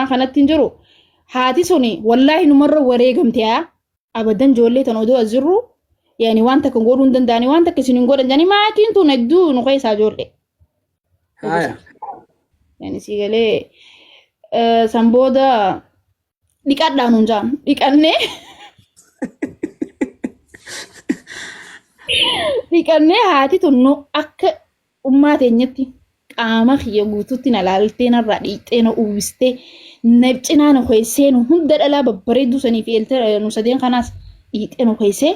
Sudaan kanatti hin jiru. Haati suni wallaahi numarra wareegamte haa. Abadan ijoollee tan odoo as jirru yaani waan takka godhuu hin danda'ani waan takka isin hin godhan jedhanii maatiin tun hedduu nu keessaa ijoollee. Haaya. Yani sii galee san booda dhiqadhaa nuun jaan dhiqannee dhiqannee haati tun nu akka ummaa teenyatti qaama kiyya guutuutti na laaltee narraa dhiqxee na uwwistee na cinaa nu keessee nu hunda dhalaa babbareedduu sanii fi eeltee nu sadeen kanaas dhiqxee nu keessee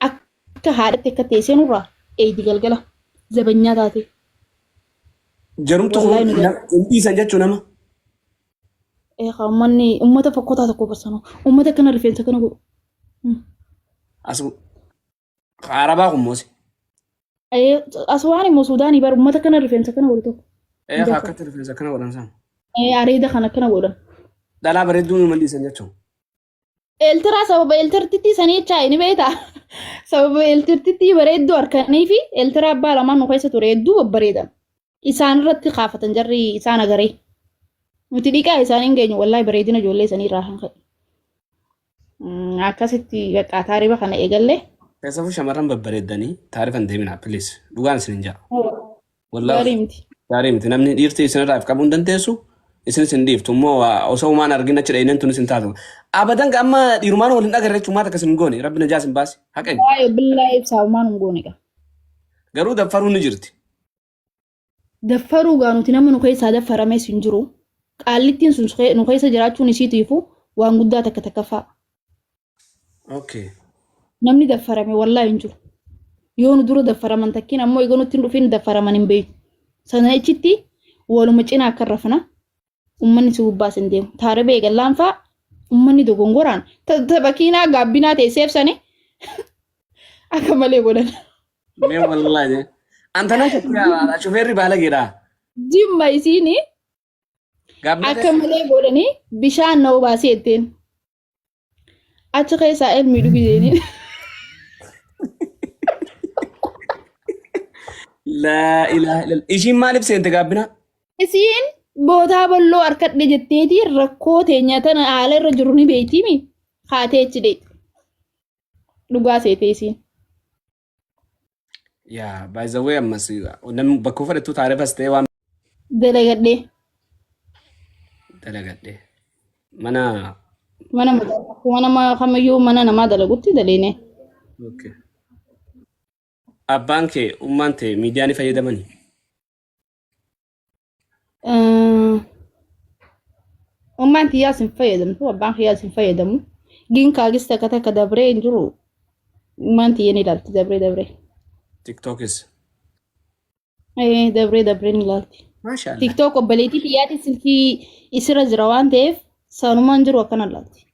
akka haadhatti akka teessee nurraa eeydi galgala zabanyaa taate. Jarumtu kun Wallaahi nu hin dhiisan jechuu nama. Eegaa uummanni uummata fokkotaa tokko barsanuu uummata akkana rifeensa kana godhu. As arabaa kun moose. As waan immoo Suudaanii bar uummata kana rifeensa kana godhu tokko. Ee akkatti rifeensa akkana godhan san. Areeda kana akkana godhan. Dhalaa bareedduu numa dhiisan jechuun. Eeltiraa sababa eeltirtittii sanii jechaa ni beektaa? Sababa eeltirtittii bareedduu harkanii fi eeltiraa abbaa lamaan nu keessa ture hedduu babbareedan. Isaan irratti kaafatan jarri isaan agaree. Nuti dhiqaa isaan hin geenyu wallaahi bareedina ijoollee sanii irraa kan ka'e. Akkasitti bakka taariba kana eegalle. Keessafuu shamarran babbareeddanii taarifa hin deeminaa please. Dhugaan isin hin ja'a. Wallaahi Gaarii miti. Gaarii miti. Namni dhiirti isinirraa if qabuu hin dandeessu. Isinis hin dhiiftu. Immoo osoo humaan argin achi dhayineen tunis hin taatu. Abadan amma dhiirumaan wal hin agarre jechuun maal akkas hin goone. Rabbi najaa isin baasi. Haqa hin. Waa'ee billaa ibsaa humaan hin goone qaba. Garuu daffaruun ni jirti. Daffaruu gaa nuti nama nu keessaa daffarames hin jiru. Qaallittiin sun nu keessa jiraachuun isiitiifu waan guddaa takka takkaffaa. Okay. Namni daffarame wallaahi hin jiru. Yoo nu dura daffaraman takkiin ammoo eega nutti hin dhufin daffaraman hin beeku. Sana achitti waluma cinaa akka rafna ummanni si gubbaas hin deemu. Taaribee eegallaan faa ummanni dogongoraan taphakiinaa gaabbinaa teesseef sani akka malee godhan. Mee wallaahi. Antana shufeerri baalageedha. Jimma isiini Gaabbina akka malee godhanii bishaan na obaasee jetteen. Achi keessaa elmi dhugi jedhanii. Laa ilaaha illallah. Ishiin maaliif seente gaabbina? Isiin bootaa balloo harkadhe jetteeti rakkoo teenya tana haala irra jiru ni beeytiimi kaatee achi dheeyxe. Dhugaa seetee isiin. Yaa by the way ammas namni bakka fudhattu taarifas ta'ee waan Dalagadhee. dalagadhe. Mana Mana akkuma nama kamiyyuu mana namaa dalagutti daleene. Okay. Abbaan kee ummaan tee miidiyaa ni fayyadamanii? Ummaan tiyyaas hin fayyadamtu, abbaan kiyyaas hin fayyadamu. Gin kaagis takka takka dabree hin jiru. Ummaan tiyya ni ilaalti dabree dabree. Tiktookis. Ee dabree dabree ni ilaalti. Maashaallah. TikTok obboleettii tiyyaati silkii isirra jira waan ta'eef sanumaan jiru akkana ilaalti.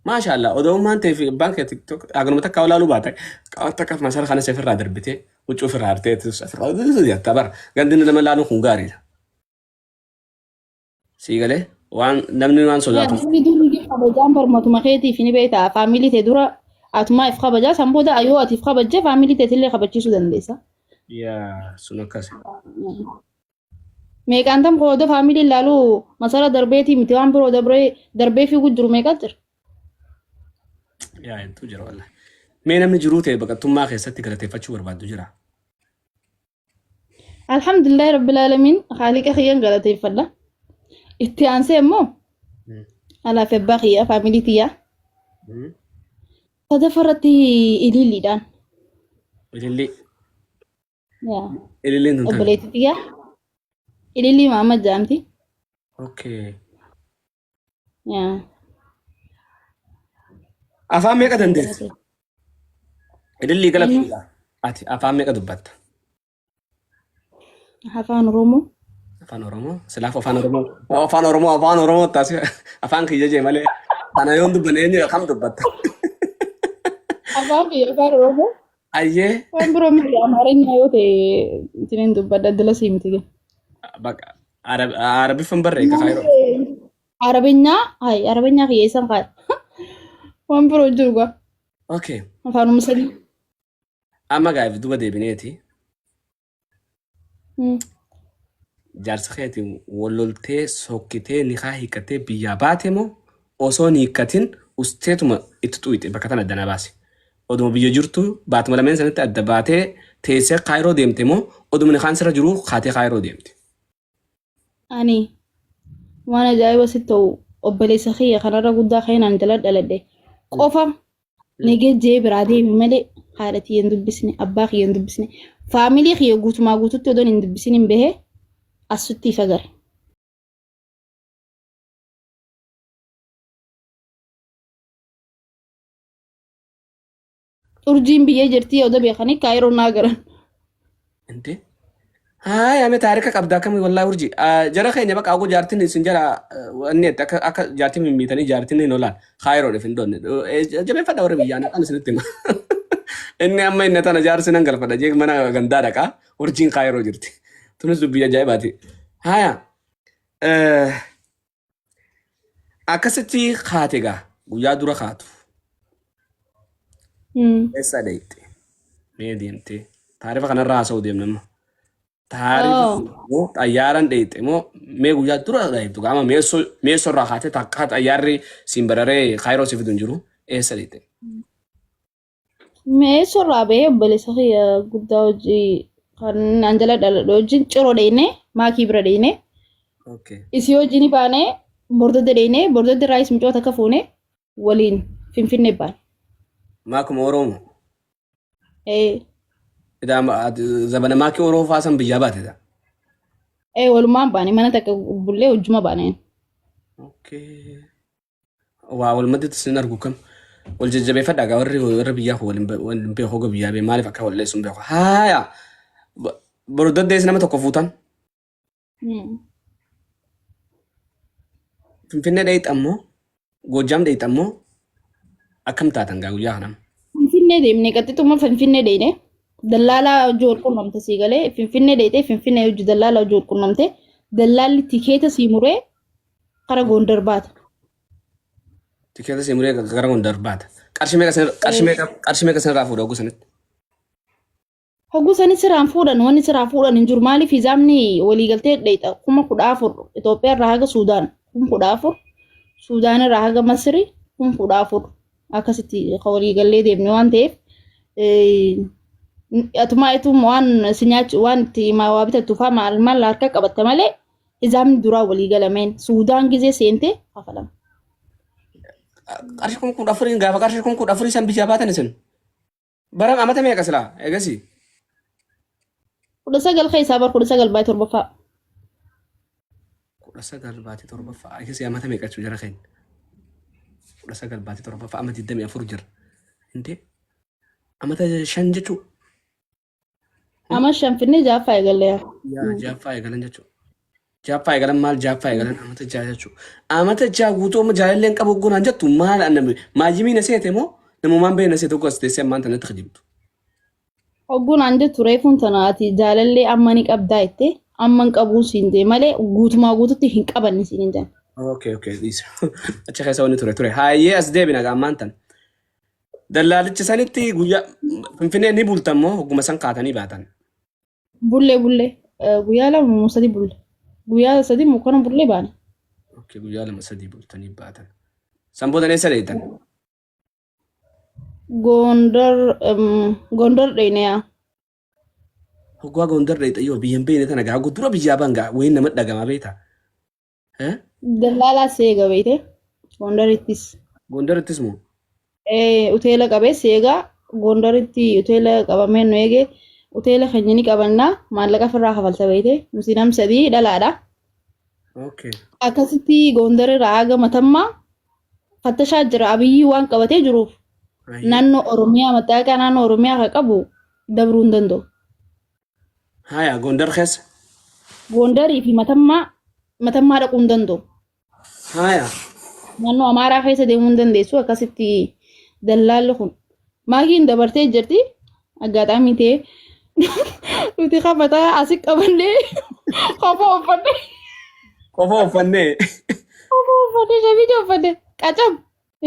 Maashaallah odoo ummaan tee fi abbaan kee TikTok haganuma takka olaaluu baate qaama takka masara kana ofirraa darbitee huccuu ofirraa hartee ofirraa jatta bara gandi nama laaluun kun gaariidha. Sii galee waan namni waan sodaatu. Namni dur kabajaan barmatuma keetiif ni beekta. Faamilii tee dura atumaa if kabajaa san booda yoo ati if kabajje faamilii teetillee kabachiisuu dandeessa. Yaa sun akkasi. Meeqaan tam qooda faamilii ilaaluu masara darbeetii miti waan biroo dabree darbee fiiguu jiru meeqaa jira. Yaa hedduu jira wallahi. Mee namni jiruu ta'e baqattummaa keessatti galateeffachuu barbaaddu jira. Alhamdulillahi rabbil aalamiin haaliqa kiyyan galateeffadha. Itti aansee immoo alaa fi abbaa kiyyaa faamilii tiyyaa. Sadaffaa irratti ililliidhaan. Ilillii. Yaa. Ililliin tun tami? Obboleettii tiyyaa. Ilillii Mahammad jedhamti. Okay. Yaa. Afaan meeqa dandeessa? Ilillii galatoomta. Ati afaan meeqa dubbatta? Afaan Oromoo. Afaan Oromoo. Silaaf afaan Oromoo. Afaan Oromoo afaan Oromoo taasise afaan kiyya jee malee. Kana yoon dubbanne eenyu kam dubbatta? Afaan biyya afaan Oromoo. Ayyee. Waan biroo miti Amaarinyaa yoo ta'e ittiin dubbadha dila sii miti. Baqa Arabiffan barree ka kaayiroo. Arabinyaa hay Arabinyaa kiyya isaan kaaya. Waan biroo jiru gaa. Okay. Afaanuma sadii. Amma gaaf duba deebineeti. Jaarsa keetiin wal loltee sokkitee nikaa hiikkattee biyyaa baate moo osoo hin hiikkatin usteetuma itti xuyxe bakka tana adda na baasi. Oduma biyya jirtu baatuma lameen sanitti adda baatee teessee Kaayiroo deemte moo oduma nikaan sirra jiruu kaatee Kaayiroo deemte? Ani waan ajaa'iba sitti ta'u obboleessa kiyya kanarra guddaa keenaan jala dhaladhe qofa nagee jee biraa deemi malee haadha tiyya hin dubbisne abbaa kiyya hin dubbisne faamilii kiyya guutumaa guututti odoon hin dubbisin hin bahe asutti ifa gare. Urjiin biyya jirtii odoo beekanii kaayiroo naa garan. Inte? Haaya ame taarika qabda akkami wallahi urji. Jara keenya bakka agoo jaartin isin jara wanni itti akka akka jaartin mimmiitanii jaartin hin olaan kaayiroodhaaf hin doonne. Jabeeffadha warra biyyaa naqaan isinitti hima. Inni amma inni tana jaarsi nan galfadha jee mana gandaa dhaqaa urjiin kaayiroo jirti. Tunis dubbii ajaa'ibaati. Haaya. Akkasitti kaate gaa guyyaa dura kaatu. Eessa dhayxe? Mee deemtee? Taarifa kanarraa haasa'uu deemna amma. Taarifa moo xayyaaraan dhayxe moo mee guyyaa dura dhayxu qaama meessoo meessoo irraa kaatee takkaa xayyaarri siin bararee kaayiroo si fidu hin jiru. Eessa dhayxe? Mi'eessoo irraa bahee obboleessa kiyya guddaa hojii kan an jala dhaladhu wajjin ciroo dheeyne maakii bira dheeyne Okay. isii wajjin baane bordodde dheeyne bordodde irraayis mucoo takka fuune waliin finfinnee baane. Maakuma Oromoo. Ee Idaa zabana maakii Oromoo faa san biyyaa baate daa. ee walumaan baane mana takka bullee hojjuma baane. Okay. Waa wal madditti isin argu kam wal jajjabeeffadhaa gaa warri warri biyyaa kun wal hin beeku hoga biyyaa bee maaliif akka wal leessu hin beeku. Haaya boru daddeessi nama tokko fuutan Finfinnee dheeyxan moo Goojjaam dheeyxan moo akkam taatan gaa guyyaa kanam. Finfinnee deemne qaxxixuma Finfinnee deemne dallaalaa hojii wal qunnamte sii galee Finfinnee deemte Finfinnee hojii dallaalaa hojii wal qunnamte dallaalli tikeeta sii muree kara Gondar baata. Tikeeta sii muree gara Gondar baata. Qarshii meeqa isin qarshii meeqa qarshii meeqa isinirraa fuudha hogguu sanitti? Hogguu sani siraan fuudhan wanni siraa fuudhan hin jiru maaliif hizaamni waliigaltee dheexa 14,000 Itoophiyaa irraa haga Suudaan 14,000 Suudaan irraa haga Masri 14,000 akkasitti kan waliigallee deemne waan ta'eef atumaa itum waan si nyaachu waan itti waa bitattu faa maal maal harka qabatta malee Hizaabni duraa walii galameen Suudaan gizee seente kafalama. Qarshii 14,000n gaafa qarshii 14,000 san biyyaa baatan isin. Bara amata meeqa silaa eegasii? 19 keessaa bar 19 baay'ee torbaffaa. 19 baatii torbaffaa eegasii amata meeqa jechuu jara keenya? 19 baatii torbaffaa amma 24 jira. Intee amata 5 jechuu. Ama shan finnee ja'affaa eegalle yaa. Yaa ja'affaa eegalan jechuudha. Ja'affaa eegalan maal ja'affaa eegalan amata ja'a jechuudha. Amata ja'a guutuu amma jaalallee hin qabu gonaan jettu maal annami maajimii na seete moo namumaan bee na seete oguu as teessee ammaan tanatti kijibdu. Hogguun aan jettu reefuun tana ati jaalallee amma ni qabdaa jette amma hin qabuu siin jee malee guutumaa guututti hin qabanne siin hin jenne. Okay okay dhiisa. Achi keessa wanni ture ture. Hayyee as deebina gaa ammaan tana. Dallaalicha sanitti guyyaa Finfinnee ni bultan moo hogguma san kaatanii baatan? Bullee bullee guyyaa lama moo sadi bulle. Guyyaa sadi moo kana bullee baane. Okay, guyyaa lama sadii bultanii baatan. San booda eessa dheeytan? Gondar Gondar dheyne yaa. Hoggaa Gondar dheeytan yoo biyya hin beekne tana gaa dura biyyaa baan gaa wayiin nama dhagama beektaa? Eh? Dallaalaa seega beeyte. Gondarittis. Gondarittis moo? Ee uteela qabee seega Gondaritti uteela qabamee nu eege uteela keenya ni qabannaa maallaqa ofirraa kafalta beeyte. Nuti nam sadii dhalaadha. Okay. Akkasitti Gondar irraa haga matammaa fattashaa jira Abiyyi waan qabatee jiruuf Ayyee. naannoo Oromiyaa maxxaaqaa naannoo Oromiyaa kan qabu dabruu hin danda'u. Haya Gondar keessa. Gondarii fi Matammaa Matammaa dhaquu hin danda'u. Haya. Naannoo Amaaraa keessa deemuu hin dandeessu akkasitti dallaalli kun. Maakiin dabartee jirti. Aggaxaamii ta'ee nuti kafataa asi qabannee kofa uffannee Qofa uffannee. kofa uffannee shamiija uffannee qacam.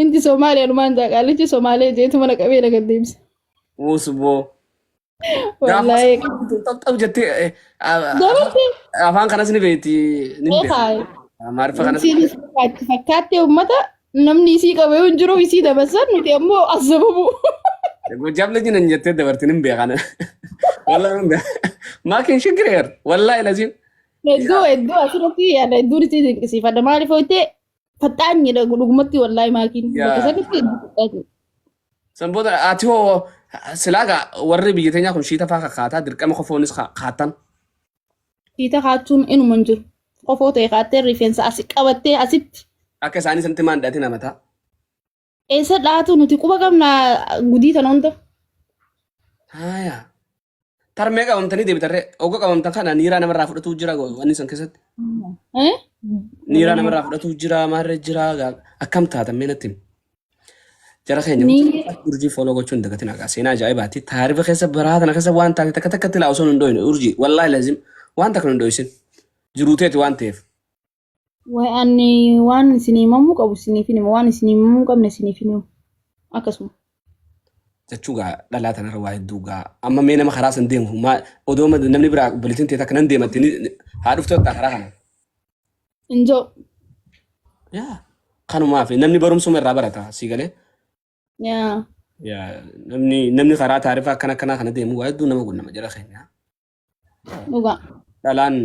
Inti Somaaliyaa dhumaan jaaqaalichi Somaalee jeetu mana qabee na gaddeebise. Uusboo. Gaafa Wallaahi. xapxap jettee Dabarte afaan kanas ni beekti ni beekti. beekaa. Amaariffa kanas. Isiin fakkaatti fakkaattee uummata namni isii qabee hin jiru isii dabarsan nuti ammoo as sababu. Gojaam lejin hin jettee dabarti ni beekan. Wallahi ni beekan. Maakiin shigireer wallahi lazim. Hedduu hedduu asirratti yaada hedduun isii dinqisiifadha. Maaliif hoytee faxaanyidha dhugumatti wallaahi maakiin bakka sanitti hedduu faxaanyidha. San booda ati hoo silaa gaa warri biyya teenyaa kun shiita faa kakkaataa dirqama kofoonis kaattan. Fiita kaachuun inuma hin jiru. Qofoo ta'e kaattee rifeensa asi qabattee asitti Akka isaanii sanatti maan dhaatin amataa. eessa dhaatu nuti quba qabna gudii tana hunda. Haaya. Tarmee qabamtanii deebitarree ogga qabamtan kana niiraa namarraa fudhatuu jira wanni san keessatti. Eh? Niiraa namarraa fudhatuu jira maarree jira akkam taatan mee natti himi. Jara keenya urjii follow gochuun hin dagatin haqa seenaa ajaa'ibaati. Taarifa keessa baraa tana keessa waan taate takka takkatti laa osoo hin dhoyne urjii wallaahi lazim waan takka hin dhoysin jiruu teeti waan ta'eef. Wayi ani waan isin himamuu qabu isiniif hin himu waan isin himamuu hin qabne isiniif hin himu akkasuma. Jechuu gaa dhalaa tanarra waa hedduu gaa amma mee nama karaa san deemu maa odoo namni biraa obboleettiin tee takka nan deematti haa dhuftu takka karaa kana. Injoo. Yaa kanumaaf namni barumsuma irraa barata sii galee. Yaa. Yaa namni karaa taarifaa akkana akkanaa kana deemu waa hedduu nama gunnama jara keenya. Dhugaa. Dhalaan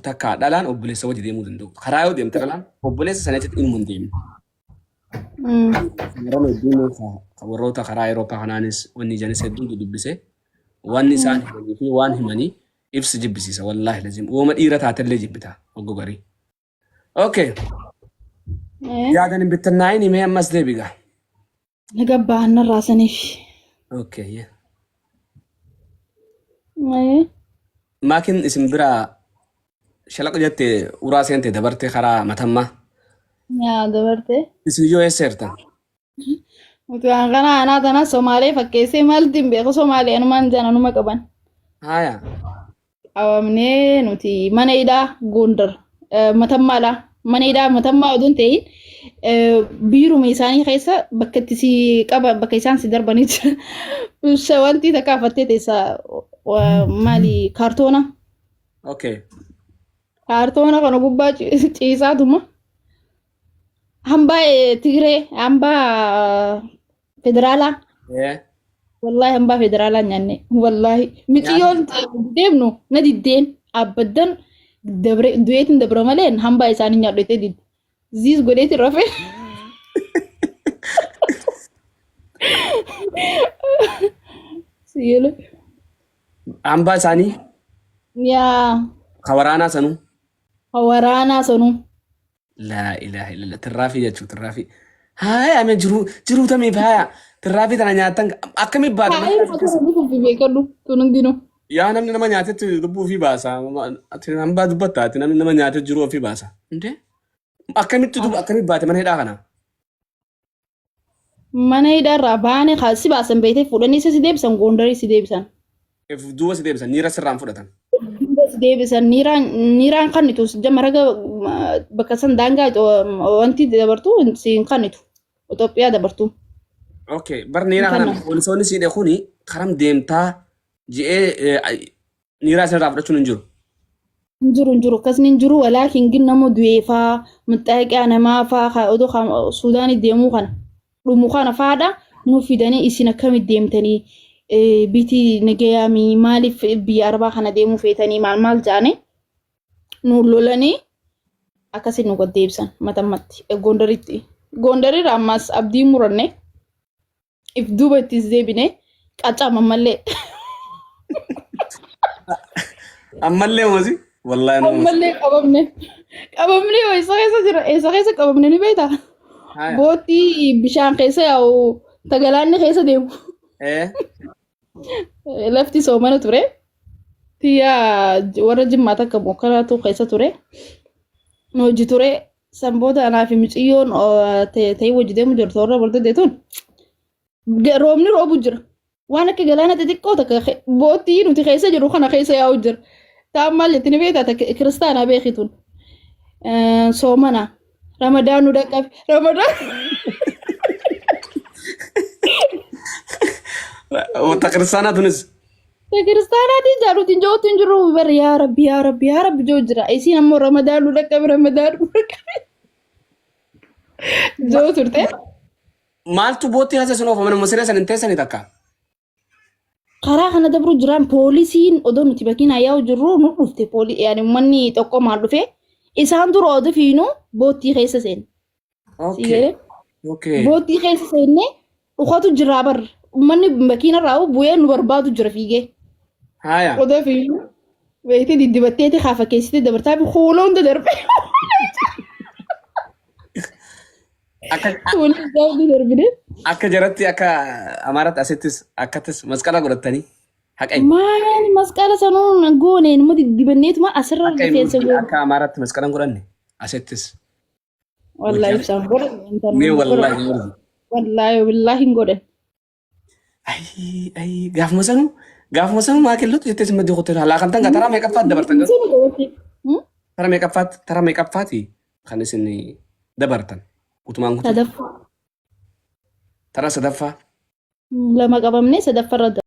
takka dhalaan obboleessa wajji deemuu danda'u. Karaa yoo deemte dhalaan obboleessa sana achitti inuma hin deemne. Shamarran hedduun warroota karaa Awurooppaa kanaanis wanni ijanis hedduu dubbise. Wanni isaan himanii fi waan himanii ibsi jibbisiisa wallaahi lazim. Wooma dhiira taatellee jibbita oggo garii. Okay. Yaadan hin bittinnaa'in himee ammas deebiga. Naga ba'annarraa saniif. Okay. Yeah. Maakin isin biraa shalaqa jette uraa seente dabarte karaa matammaa. Yaa dabarte. Isin yoo eessa jirtan? Nuti waan kana anaa tana Somaalee fakkeessee maalti hin beeku Somaalee anumaan jaan anuma qaban. Haaya. Qabamnee nuti mana hidhaa Gondar matammaadha. Mana hidhaa matammaa odoo hin ta'in biiruma isaanii keessa bakka itti si qaba bakka isaan si darbanii jira. Wanti takka afattee teessa maali kaartoona. Okay. Kaartoona kana gubbaa ciisaatuma. Hambaa Tigree hambaa federaalaa. Wallaahi hambaa federaalaa nyaanne wallaahi miciyyoon deemnu na diddeen abbaddan dabre du'eetiin dabra malee hambaa isaanii nyaadhu jettee didde. Ziis godheetiin rafe. Siyyelo. Hambaa isaanii Yaa ka waraanaa sanuu. waraanaa sanuu. Laa ilaaha illallah. Tirraafii jechuu tirraafii. Haaya ame jiruu jiruu tamiif haaya tirraafii tana nyaattan akkamitti baata Haaya mana kana dhufuuf beekadhu tun hundinuu. Yaa namni nama nyaatetti lubbuu ofii baasa. Ati hambaa dubbatta ati namni nama nyaate jiruu ofii baasa. Indee akkamitti duba akkamitti baate mana hidhaa kana? Mana hidhaarraa baane si baasan beektee fuudhanii isa si deebisan Gondarii si deebisan. If duuba si deebisan niira sirraan fudhatan. Duuba si deebisan niiraan niiraan kannitu maraga bakka san daangaa wanti dabartu si hin kannitu Itoophiyaa dabartu. Okay, bar niiraa Hin kana kennan. poolisoonni siidhe kuni karam deemtaa ji'ee niiraa sirraa fudhachuun hin jiru. Hin jiru hin jiru akkasni hin jiru walaakin gin nama du'eefaa muxxaaqiyaa namaa faa ka odoo ka Suudaanii deemuu kana dhumu kana faadha nu fidanii isin akkamitti deemtanii bitii nagayaamii maaliif biyya arabaa kana deemuu feetanii maal maal jaane nu lolanii akkasi nu gad deebisan matammatti Gondaritti. Gondarirra ammas abdii muranne if duuba ittis deebine qacaama mallee. Ammallee moosi wallaahi nama moosi. Ammallee qabamne. Qabamne yoo eessa keessa jira eessa keessa qabamne ni beektaa? Haya. Boottii bishaan keessa yaa'u tagalaanni keessa deemu. Eh. Lafti soomana ture. Tiyyaa warra jimmaa takka mokkaraatu keessa ture. Nu hojii ture. San booda anaa fi miciyyoon ta'ee wajji deemu jirtu warra bordodee tun roobni roobu jira. Waan akka galaana xixiqqoo takka boottii nuti keessa jiru kana keessa yaa'u jira. Taan maal jetti ni beektaa takka kiristaanaa beeki tun. Soomana. Ramadaan nu dhaqqabe. Ramadaan. Ta kiristaanaa tunis. Kiristaanaatiin jaaluutiin jootti hin jiru bar yaa rabbi yaa rabbi yaa rabbi joo jira. Isiin ammoo ramadaan nu dhaqqabe ramadaan nu dhaqqabe joo turte. Maaltu boottii keessa isin oofa manuma siree san hin teessanii takka. Karaa kana dabru jiraan poolisiin odoo nuti makiinaa yaa'u jirru nu dhufte pooli yaani uummanni tokkomaan dhufe isaan dura odoo fiinu boottii keessa seenne. Si Okay. galee? Okay. Boottii keessa seennee dhukatu jiraa bar uummanni makiina irraa bu'ee nu barbaadu jira fiigee. Haaya. Odoo fiinu beektee diddibatteeti kaafa keessatti dabartaa fi kuula hunda darbe. Akka Kuula hunda darbine. akka jaratti akka Amaaratti asittis akkattis masqala godhattanii haqay. Maal masqala sanuun goone numa diddibanneetuma asirra Akka rifeensa goone. akka Amaaratti masqala hin godhanne asittis. Wallaahi ibsaan godhan intalli Mee hin godhan. wallaahi urji. Wallaahi wallaahi hin godhan. Ayii ayii gaafuma sanuu gaafuma sanuu maa kellotu jettee simma dikutte halaa kan tan taraa meeqaffaatti dabartan garuu tara meeqaffaatti tara meeqaffaati kan isin dabartan guutumaan guutuu Sadaffaa tara sadaffaa lama qabamnee sadaffarra.